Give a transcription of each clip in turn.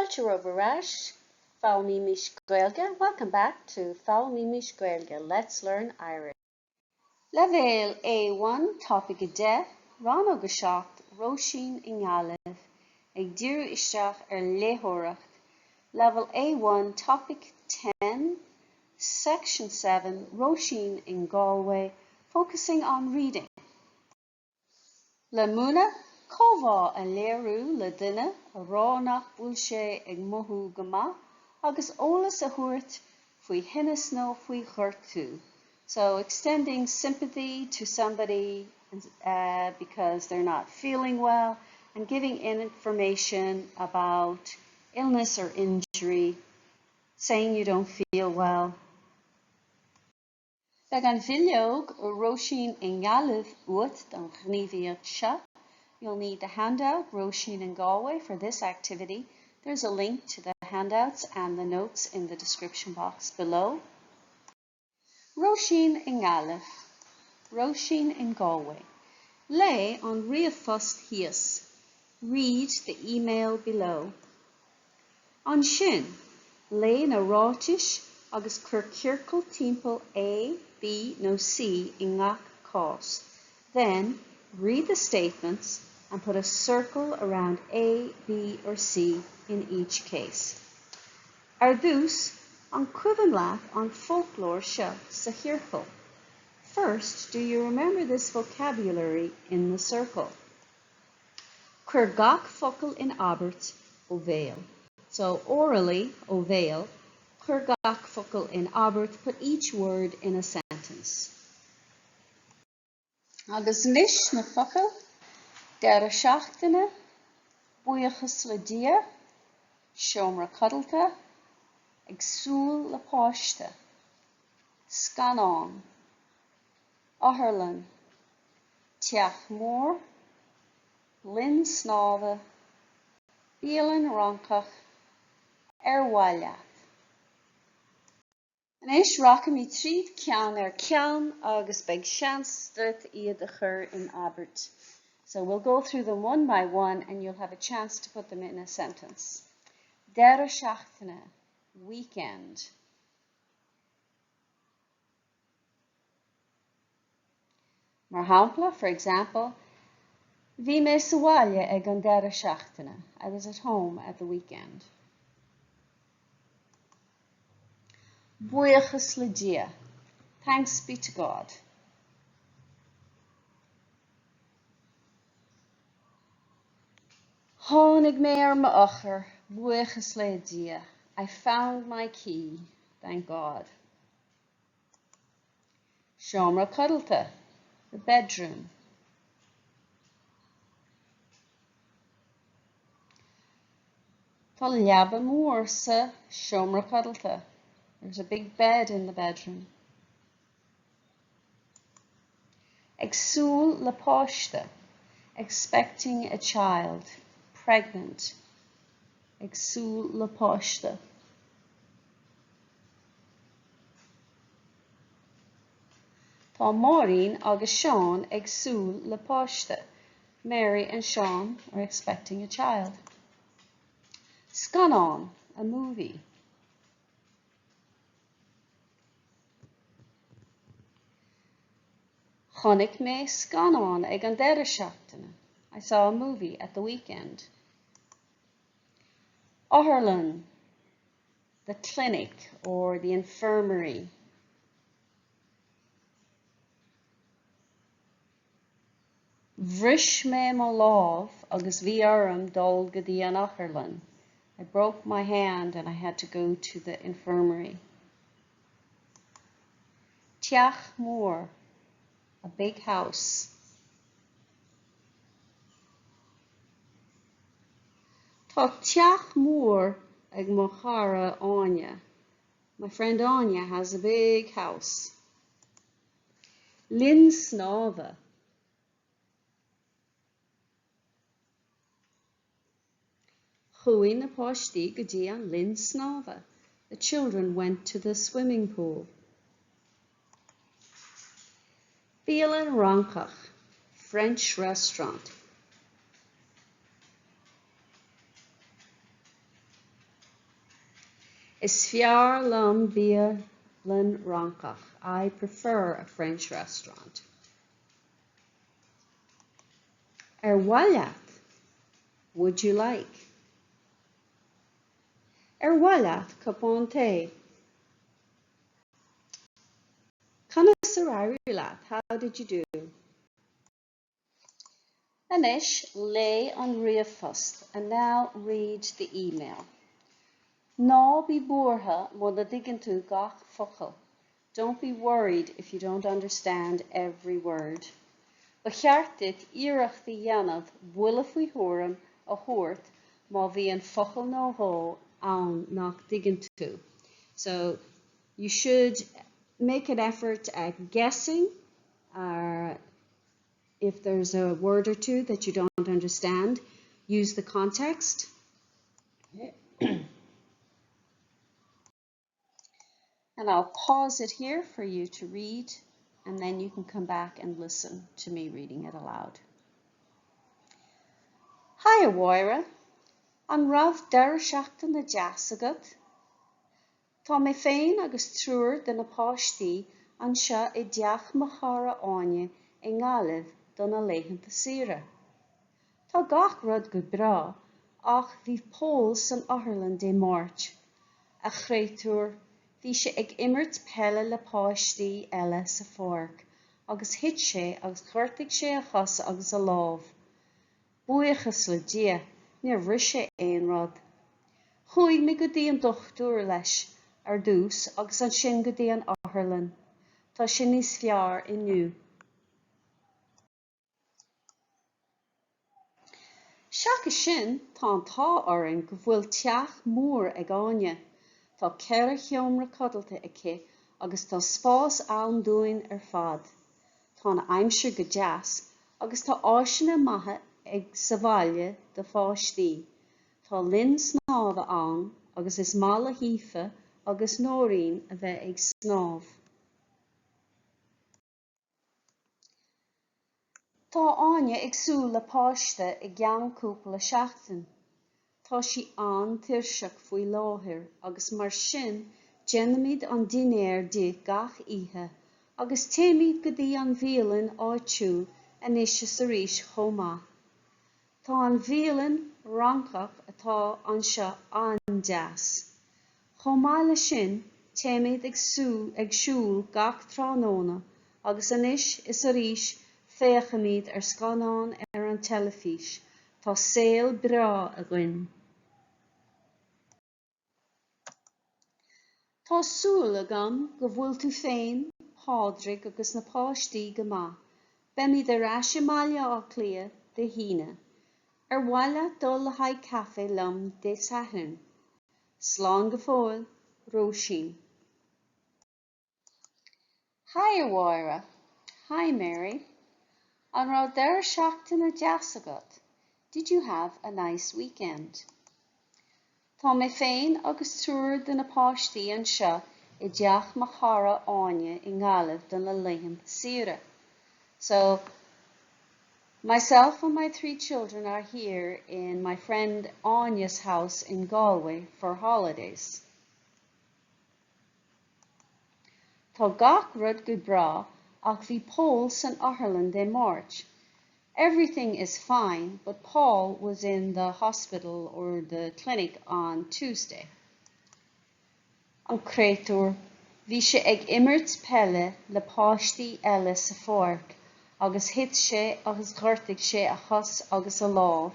Fáilte romhaibh ar ais, Foghlaimímis Gaeilge Welcome back to Foghlaimímis Gaeilge Let's Learn Irish. Leibhéal A1, Topaic 10, Rannóg 7, Róisín i nGaillimh, ag díriú isteach ar léitheoireacht, Level A1, Topic 10, Section 7, Róisín in Galway, focusing on reading. Le múineadh, comhbhá a léiriú le duine, a rá nach bhfuil sé ag mothú go maith agus eolas a thabhairt faoi thinneas nó faoi ghortú. So extending sympathy to somebody because they're not feeling well and giving information about illness or injury, saying you don't feel well. Beidh an bhileog Róisín i nGaillimh uait don ghníomhaíocht seo. You'll need the handout Róisín in Galway for this activity. There's a link to the handouts and the notes in the description box below. Róisín i nGaillimh Róisín in Galway. Léigh an ríomhphost thíos. Read the email below. Ansin, léigh na ráitis agus cuir ciorcal timpeall A, B nó C i ngach cás. Then, read the statements and put a circle around A, B or C in each case. Ar dtús, an cuimhin leat an foclóir seo sa chiorcal? First, do you remember this vocabulary in the circle? Cuir gach focal in abairt ó bhéal. So, orally, ó bhéal, cuir gach focal in abairt, put each word in a sentence. Agus anois na focail, deireadh seachtaine, buíochas le Dia, seomra codlata, ag súil le páiste, scannán, otharlann, teach mór, linn snámha, bialann Fhrancach, ar mhaith leat. Anois rachaimid tríd ceann ar cheann agus beidh seans duit iad a chur in abairt. So we'll go through them one by one and you'll have a chance to put them in a sentence. Deireadh seachtaine, weekend. Mar shampla, for example, Bhí mé sa bhaile ag an deireadh seachtaine, I was at home at the weekend. Buíochas le Dia, thanks be to God. Tháinig mé ar m'eochair, buíochas le Dia, I found my key, thank God. Seomra codlata, the bedroom. Tá leaba mór sa seomra codlata. There's a big bed in the bedroom. Ag súil le páiste, expecting a child, pregnant. Ag súil le páiste. Tá Máirín agus Seán ag súil le páiste. Mary and Sean are expecting a child. Scannán, a movie. Chonaic mé scannán ag an deireadh seachtaine. I saw a movie at the weekend. Otharlann, the clinic or the infirmary. Bhris mé mo lámh agus bhí orm dul go dtí an otharlann. I broke my hand and I had to go to the infirmary. Teach mór, a big house. Tá teach mór ag mo chara Áine. My friend Áine has a big house. Linn snámha. Chuaigh na páistí go dtí an linn snámha. The children went to the swimming pool. Bialann Fhrancach, French restaurant. Is fearr liom bialann Fhrancach. I prefer a French restaurant. Ar mhaith leat? Would you like? Ar mhaith leat cupán tae? Conas ar éirigh leat? How did you do? Anois, léigh an ríomhphost And now read the email. Ná bí buartha muna dtuigeann tú gach focal Don't be worried if you don't understand every word. Ba cheart duit iarracht a dhéanamh buille faoi thuairim a thabhairt má bhíonn focal nó dhó ann nach dtuigeann tú. So, you should make an effort at guessing uh, if there's a word or two that you don't understand, use the context. And I'll pause it here for you to read, and then you can come back and listen to me reading it aloud. Hi, a Mháire. An raibh deireadh seachtaine deas agat? Tá mé féin agus triúr de na páistí anseo i dteach mo chara Áine i nGaillimh do na laethanta saoire. Tá gach rud go breá ach bhí Pól san otharlann Dé Máirt. A chréatúr, bhí sé ag imirt peile le páistí eile sa pháirc agus thit sé agus ghortaigh sé a chos agus a lámh. Buíochas le Dia, níor bhris sé aon rud. Chuaigh mé go dtí an dochtúir leis ar dtús agus ansin go dtí an otharlann. Tá sé níos fearr inniu. Seachas sin, tá an t-ádh orainn go bhfuil teach mór ag Áine. Tá ceithre sheomra codlata aici agus tá spás ann dúinn ar fad. Tá an aimsir go deas agus tá áiseanna maithe ag sa bhaile do pháistí. Tá linn snámha ann agus is maith le hAoife agus Nóirín a bheith ag snámh. Tá Áine ag súil le páiste i gceann cúpla seachtain. Tá sí an-tuirseach faoi láthair agus mar sin déanaimid an dinnéar di gach oíche agus téimid go dtí an bhialann áitiúil anois is arís chomh maith. Tá an bhialann Fhrancach atá anseo an-deas. Chomh maith leis sin téimid ag ag siúl gach tráthnóna agus anois is arís féachaimid ar scannán ar an teilifís Tá saol breá againn. Tá súil agam go bhfuil tú féin, Pádraig agus na páistí go maith. Beimid ar ais i mBaile Átha Cliath Dé hAoine. Ar mhaith leat dul le haghaidh caife liom Dé Sathairn? Slán go fóill, Róisín. Haigh a Mháire. Hi Mary. An raibh deireadh seachtaine deas agat? Did you have a nice weekend? Tá mé féin agus triúr de na páistí anseo i dteach mo chara Áine i nGaillimh do na laethanta saoire. So, myself and my three children are here in my friend Áine's house in Galway for holidays. Tá gach rud go breá ach bhí Pól san otharlann Dé Máirt. Everything is fine but Paul was in the hospital or the clinic on Tuesday. An créatúr, bhí sé ag imirt peile le páistí eile sa pháirc agus thit sé agus ghortaigh sé a chos agus a lámh.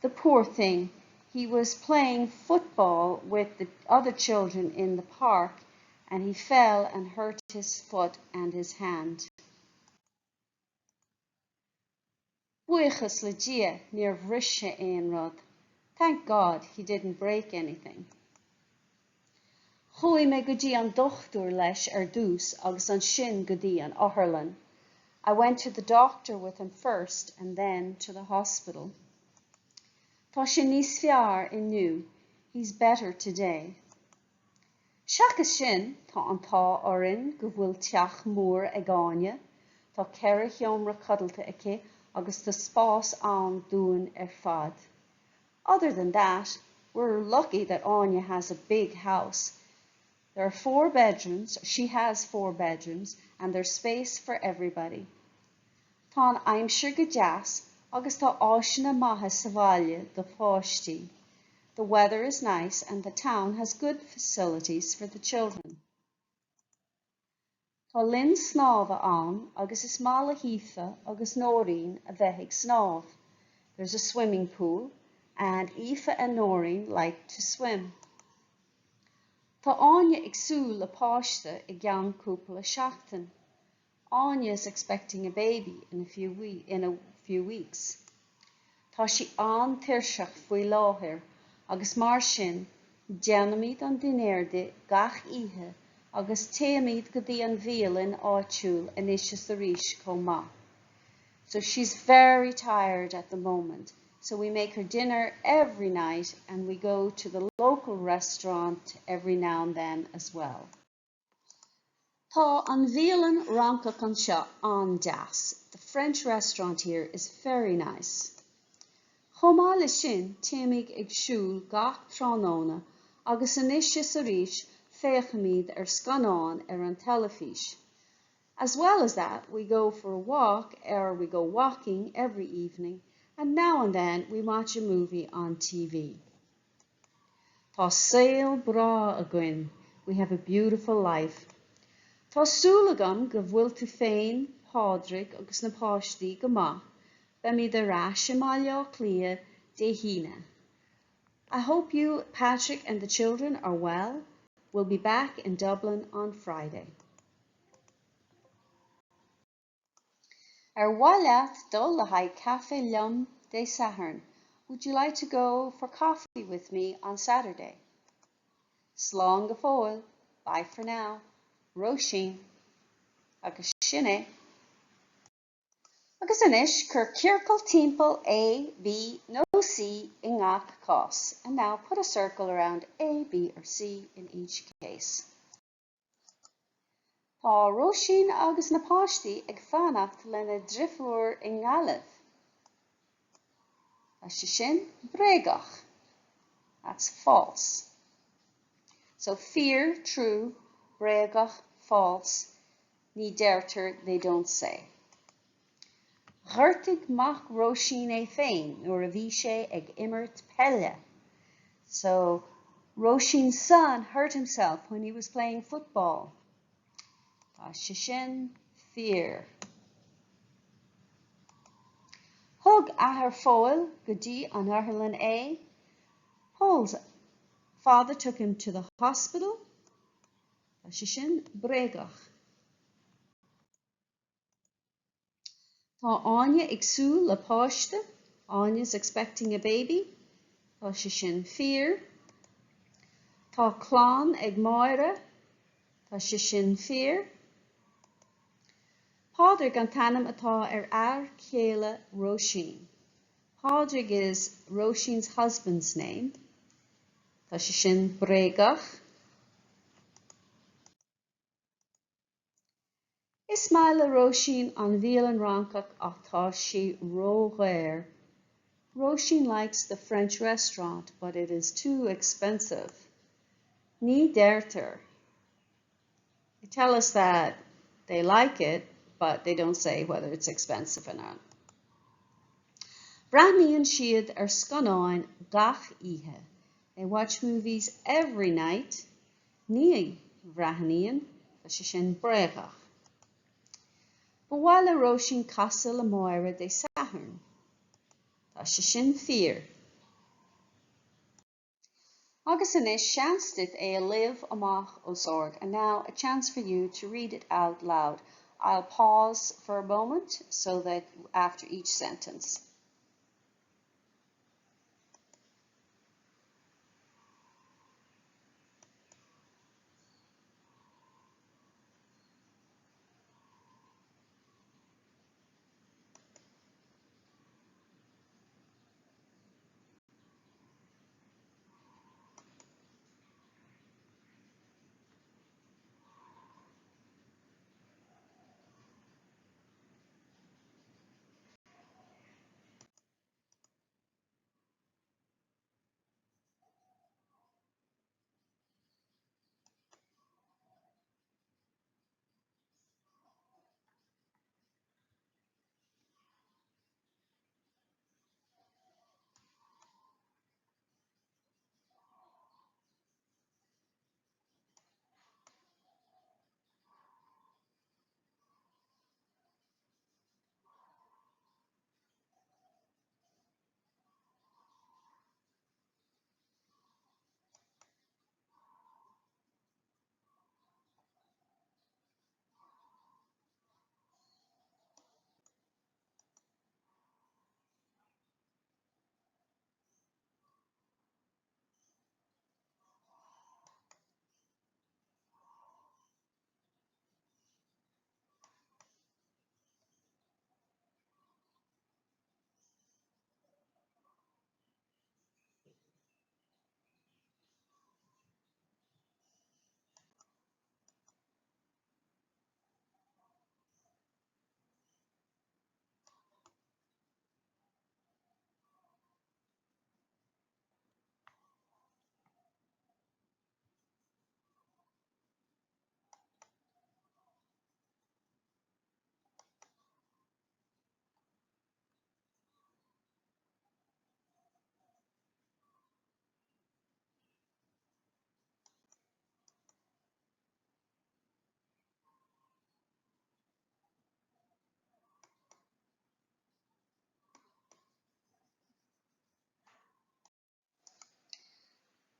The poor thing, he was playing football with the other children in the park and he fell and hurt his foot and his hand. Buíochas le Dia, níor bhris sé aon rud. Thank God he didn't break anything. Chuaigh mé go dtí an dochtúir leis ar dtús agus ansin go dtí an otharlann. I went to the doctor with him first and then to the hospital. Tá sé níos fearr inniu. He's better today. Seachas sin, tá an t-ádh orainn go bhfuil teach mór ag Áine. Tá ceithre sheomra codlata aici agus tá spás ann dúinn ar fad. Other than that, We're lucky that Áine has a big house. There are four bedrooms, she has four bedrooms, and there's space for everybody. Tá an aimsir go deas agus tá áiseanna maithe sa bhaile do pháistí. The weather is nice and the town has good facilities for the children. Tá linn snámha ann agus is maith le hAoife agus Nóirín a bheith ag snámh. There's a swimming pool and Aoife and Noreen like to swim. Tá Áine ag súil le páiste i gceann cúpla seachtain. Áine is expecting a baby in a few, in a few weeks. Tá sí an-tuirseach faoi láthair agus mar sin déanaimid an dinnéar di gach oíche agus téimid go dtí an bhialann áitiúil anois is arís chomh maith. So she's very tired at the moment. So we make her dinner every night and we go to the local restaurant every now and then as well. Tá an bhialann Fhrancach anseo an-deas. The French restaurant here is very nice. Chomh maith leis sin, téimid ag siúl gach tráthnóna agus anois is arís féachaimid ar scannán ar an teilifís. As well as that, we go for a walk or we go walking every evening and now and then we watch a movie on TV. Tá saol breá againn. We have a beautiful life. Tá súil agam go bhfuil tú féin, Pádraig agus na páistí go maith. Beimid ar ais i mBaile Átha Cliath Dé hAoine. I hope you, Patrick and the children are well. We'll be back in Dublin on Friday. Ar mhaith leat dul le haghaidh caife liom Dé Sathairn? Would you like to go for coffee with me on Saturday? Slán go fóill, bye for now. Róisín. Agus sin é. Agus anois cuir ciorcal timpeall A, B nó C i ngach cás. And now put a circle around A, B or C in each case. Tá Róisín agus na páistí ag fanacht lena deirfiúr i nGaillimh. Tá sé sin bréagach. That's false. So fíor, true, bréagach, false, ní deirtear, they don't say. Ghortaigh mac Róisín é féin nuair a bhí sé ag imirt peile. So Róisín's son hurt himself when he was playing football. Tá sé sin fíor. Thug athair Phóil go dtí an otharlann é. Paul's father took him to the hospital. Tá sé sin bréagach. Tá Áine ag súil le páiste. Áine's expecting a baby. Tá sé sin fíor. Tá clann ag Máire. Tá sé sin fíor. Pádraig an t-ainm atá ar fhear céile Róisín. Pádraig is Róisín's husband's name. Tá sé sin bréagach. Is maith le Róisín an bhialann Fhrancach ach tá sí ródhaor. Róisín likes the French restaurant but it is too expensive. Ní deirtear. They tell us that they like it, but they don't say whether it's expensive or not. Breathnaíonn siad ar scannáin gach oíche. They watch movies every night. Ní bhreathnaíonn, tá sé sin bréagach. Ba mhaith le Róisín casadh le Máire Dé Sathairn. Tá sé sin fíor. Agus anois seans duit é a léamh amach os ard and now a chance for you to read it out loud. I'll pause for a moment so that after each sentence.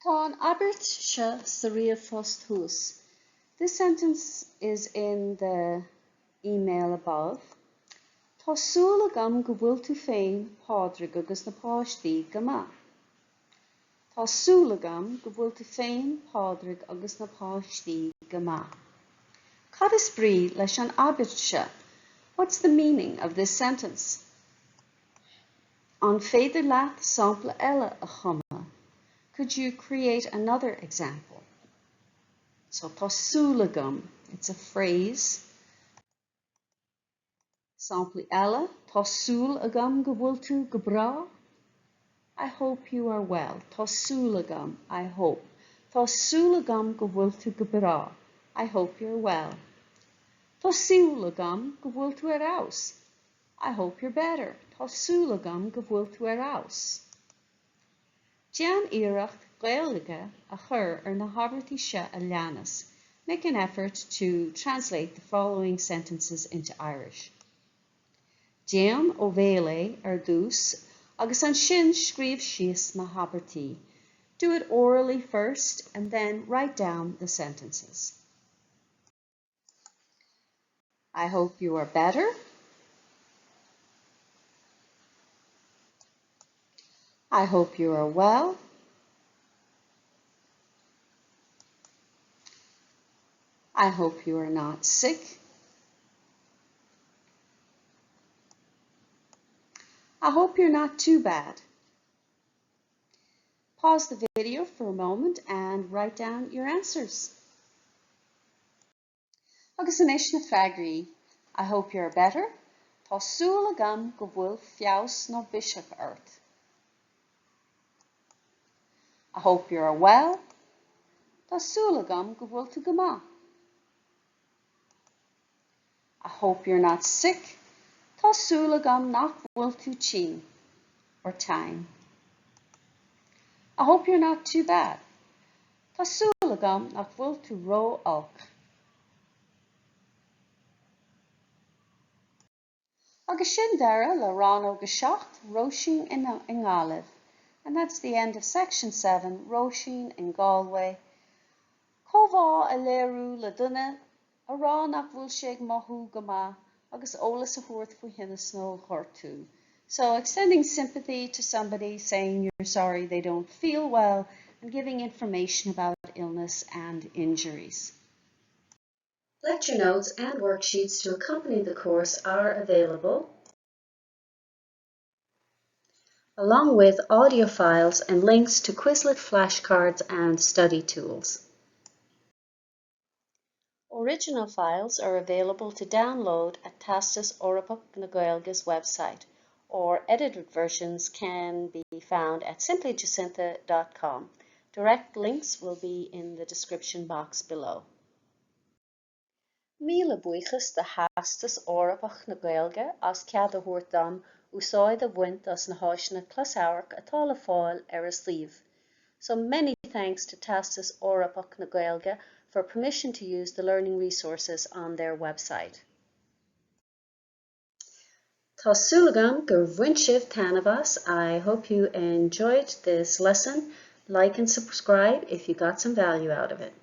Tá an abairt seo sa ríomhphost thuas. This sentence is in the email above. Tá súil agam go bhfuil tú féin, Pádraig agus na páistí go maith. Tá súil agam go bhfuil tú féin, Pádraig agus na páistí go maith. Cad is brí leis an abairt seo? What's the meaning of this sentence? An féidir leat sampla eile a chumadh? Could you create another example? So tá súil agam, it's a phrase. Samplaí eile, Tá súil agam go bhfuil tú go breá. I hope you are well. Tá súil agam, I hope. Tá súil agam go bhfuil tú go breá. I hope you're well. Tá súil agam go bhfuil tú ar fheabhas. I hope you're better. Tá súil agam go bhfuil tú ar fheabhas. Déan iarracht Gaeilge a chur ar na habairtí seo a leanas. Make an effort to translate the following sentences into Irish. Déan ó bhéal é ar dtús agus ansin scríobh síos na habairtí. Do it orally first and then write down the sentences. I hope you are better. I hope you are well. I hope you are not sick. I hope you're not too bad. Pause the video for a moment and write down your answers. Agus anois na freagraí. I hope you're better. Tá súil agam go bhfuil feabhas nó biseach ort. I hope you're well. Tá súil agam go bhfuil tú go maith. I hope you're not sick. Tá súil agam nach bhfuil tú tinn or tinn. I hope you're not too bad. Tá súil agam nach bhfuil tú ró-olc. Agus sin deireadh le Rannóg 7, Róisín i nGaillimh. And that's the end of section 7, Róisín in Galway. Comhbhá a léiriú le duine, a rá nach bhfuil sé ag mothú go maith agus eolas a thabhairt faoi thinneas nó gortú. So extending sympathy to somebody, saying you're sorry they don't feel well and giving information about illness and injuries. Lecture notes and worksheets to accompany the course are available along with audio files and links to Quizlet flashcards and study tools. Original files are available to download at Teastas Eorpach na Gaeilge's website, or edited versions can be found at simplyjacintha.com. Direct links will be in the description box below. Míle buíochas do Theastas Eorpach na Gaeilge as cead a thabhairt dom úsáid a bhaint as na háiseanna closamhairc atá le fáil ar a suíomh. So many thanks to Teastas Eorpach na Gaeilge for permission to use the learning resources on their website. Tá súil agam gur bhain sibh taitneamh as. I hope you enjoyed this lesson. Like and subscribe if you got some value out of it.